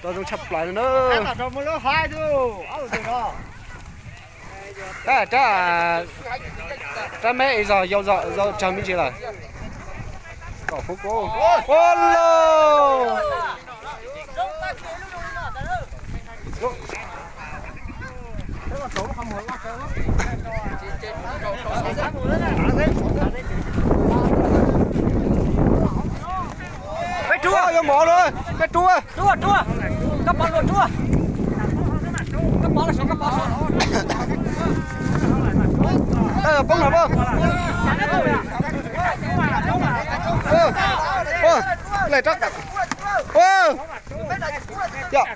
Tau zoo tshaj plaws na. Rab, rab, rab meb zog yau zog yau tsawg me ntsis lawm. Kaum hub kub. Ua lawm. Peb rub, yuav mov lawm, peb rub. Rub, rub. Koj pov los rub. Koj pov los, koj pov. Poob lawm. Lej rab. Yog.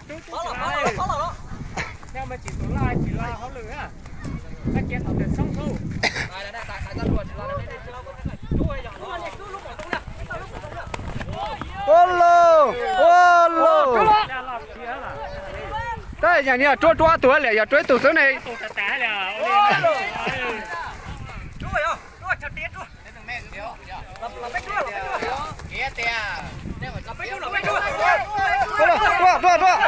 Ua lawm, ua lawm. Tab yam ni yog rub rub ob tug liam, yog rub ib tug xwb ne. Rub, rub, rub.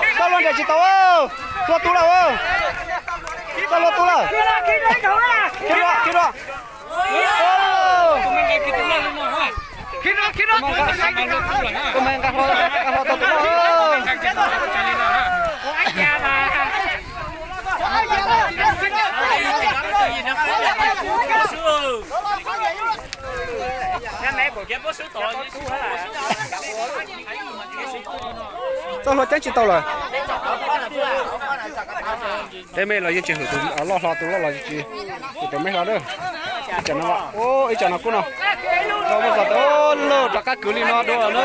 Txoj hlua nres tsis tau, hlua tu lawm. Txoj hlua tu lawm. Khib dua, khib dua. Kuv me nqa hlo, nqa hlo tau tus loj. Txoj hlua ceeb tsis tau lawm. Teb me los yeej tsis hwm tus loj hlo, tus loj los yeej tsis hwm tus me hlo na. Ib co no, ib co no kub no. Rau muaj qhov tau loj rov qab kwv li no dua na.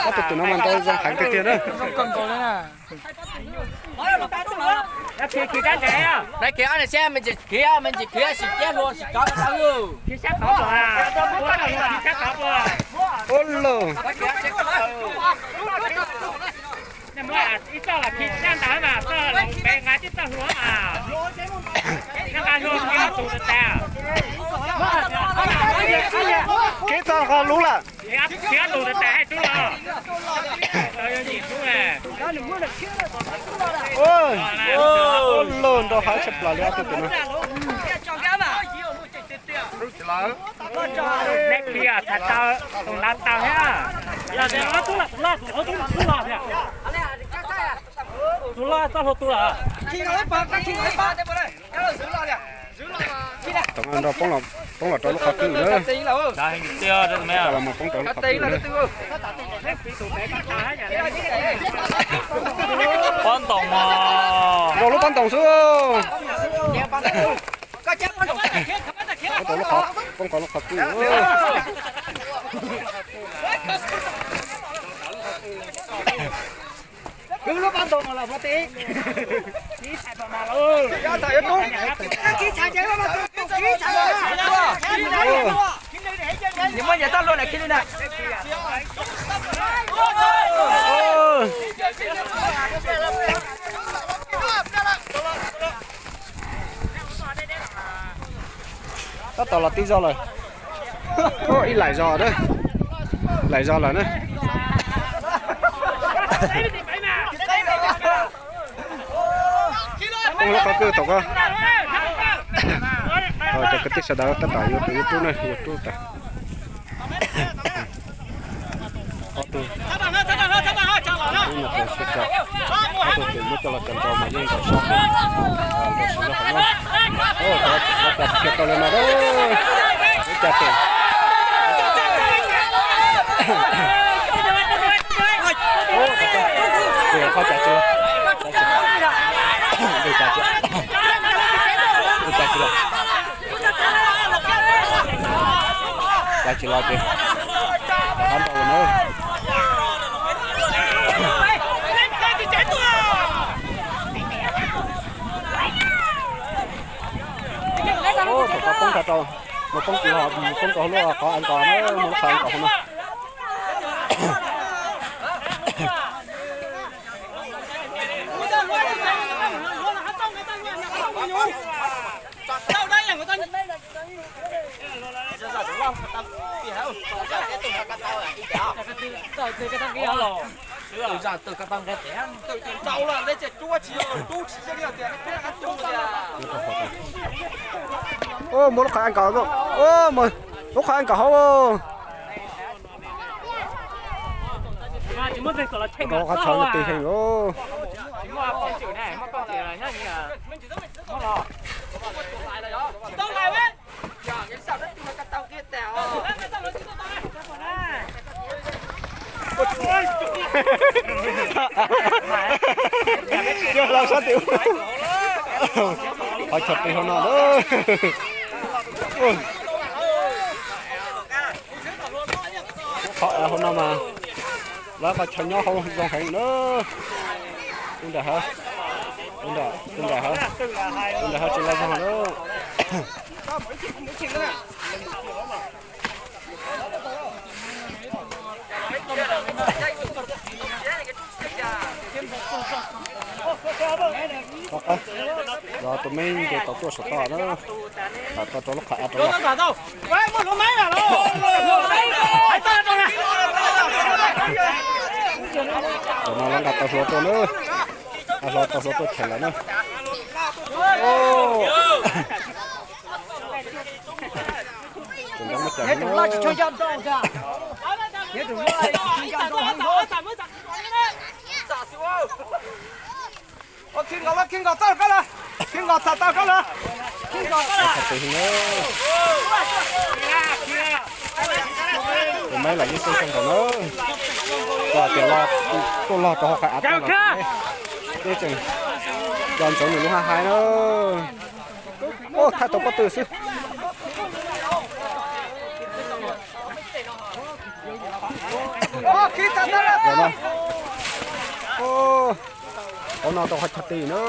Ob tug twm no mas ntau zoo heev tiag tiag na. Khiav, khiav, khiav, me ntsis khiav, me ntsis khiav, sim ciab hlua sim cov tau. Ua lawm. Ib txoj los khi tab ntawd mas txoj los pem nqa tib txoj hlua mas. Nqa hlua khi tus tas. Khi txoj hlua lub lawm. Khi tus tas hais rub los. Ua lawm, nrau hav tshaj plaws li ob tug twm no. Neb khi tham tau tus lav tau thiab. Tus loj txoj hlua tu lawm. Thaum nrau poob los rau lub qhov twg na. Los mus poob rau lub qhov twg na. Pob ntoos os. Rau lub pob ntoos xwb. Poob rau lub qhov, poob rau lub qhov twg. Kwv lub pob ntoos los puas tib. Muab nyias txoj hlua na khi li na. Tab tom los tib zog lawm. Ib laim zog, laim zog lawm na. Poob lub qhov twg thaum ko. Cov kwv tij sawv daws tab tom yuav tus YouTube na, YouTube tas. Ob tug, ob tug twm muab coj los cov nrau mas yeej nrau sab, nrau sab nrau hauv na. Ua cas tsis tau li no, ua cas tsis, qhov cas tsis, ua cas tsis los, cas tsis los ces rov qab nrau na. Thaum ko poob rau, mus poob kiag ho, mus poob rau hauv lub qhov ev nkaus na, mus lub qhov ev nkaus hauv no. Muab lub qhov eej nkaus, lub qhov eej nkaus hauv. Qhov tshauv no tig heev os. Yog los sab tim ub. Qhov chaw pem hauv no lawm. Qhov av hauv no mas lawv qhov chaw nyob hauv zoo heev na. Tus nram hav, tus nram hav, tus nram hav tsis lawv zoo na. Yog tus me nce tau tuaj saum toj na, tawm tau rau lub qhov av rau. Tam no lawv nqa tau hluav tuaj na, nqa hluav tau hluav tuaj cheem lawm na. Tus nroo muab cawm. Khi nkaus, khi nkaus txawj koj lawm, khi nkaus txawj tau koj lawm, khi nkaus koj lawm. Tus meb los yeej xeeb xeeb nkaus na, tias tuaj log rau hauv qhov av tod los, yeej tseem nco ntsoov nws lub haj hais na. Thaj tau pob tw xwb. Hauv no tau qhov chaw ti na.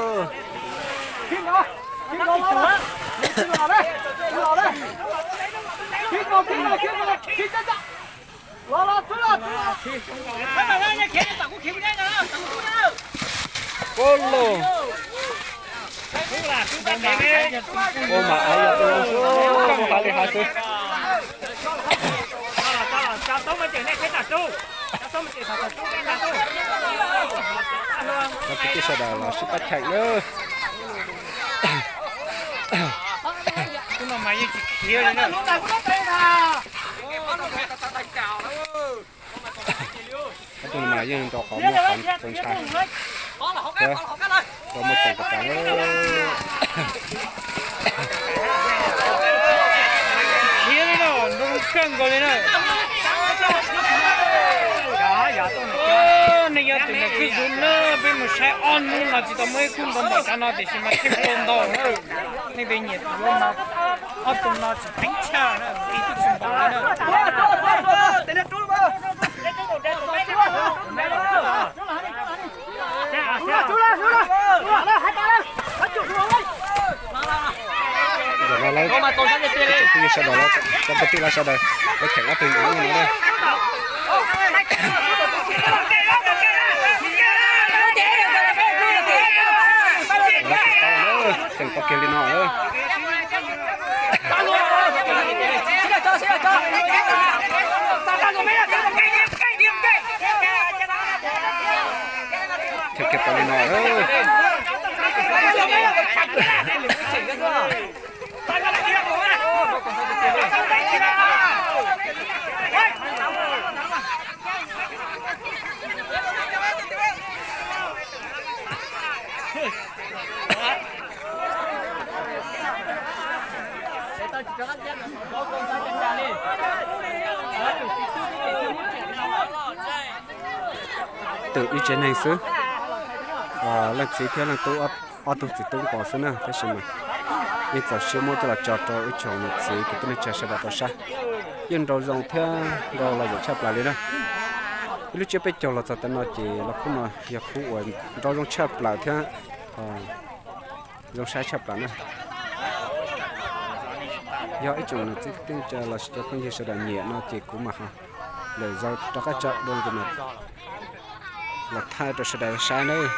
Ua mas av yog tus zoo xwb, ua hav li hav xwb. Cov kwv tij sawv daws los sib pab cheem nawb. Ob tug no mas yeej rau qhov muaj qhov txaus ntshai thiab rau muaj ceem kom tas. Khiav li no, nroo kawg nkaus li na. Nej yog tus niam kwj zoov na, peb mus saib ob hnub no tsis tau muaj ib khub ntoo npaum cov no tiam sis mas tsheej tau ntau na. Nej peb nyiam tus yuav mas ob tug no tsis teeb tshaj na, ib tug tsis npaum li na. Zaum no lawv, cov kwv tij sawv daws, cov kwv tij lawv sawv daws, lawv cheem ob tug nyuam no na. Lawv cheem tau, cheem tau kiag li no lawm. Cheem kiag tau li no lawm. Twb ib tsev neeg xwb, leej txiv thiab leej tub, ob tug txiv tub nkaus xwb na, tab sis mas yeej txaus siab muab coj los tso rau ib tsoom niam txiv kwv tij neej tsa sawv daws tau saib. Yeej nrau zoo thiab nrau lom zem tshaj plaws li na. Ib lub tsiab peb caug los txog tav no ces los khub no yog khub uas nrau zoo tshaj plaws thiab zoo saib tshaj plaws na. Yog ib tsoom niam txiv kwv tij neej tsa los sis cov phooj ywg sawv daws nyiam no ces kuv mam ho lwm zaus rov qab tso dua los thaij rau sawv daws saib nawb.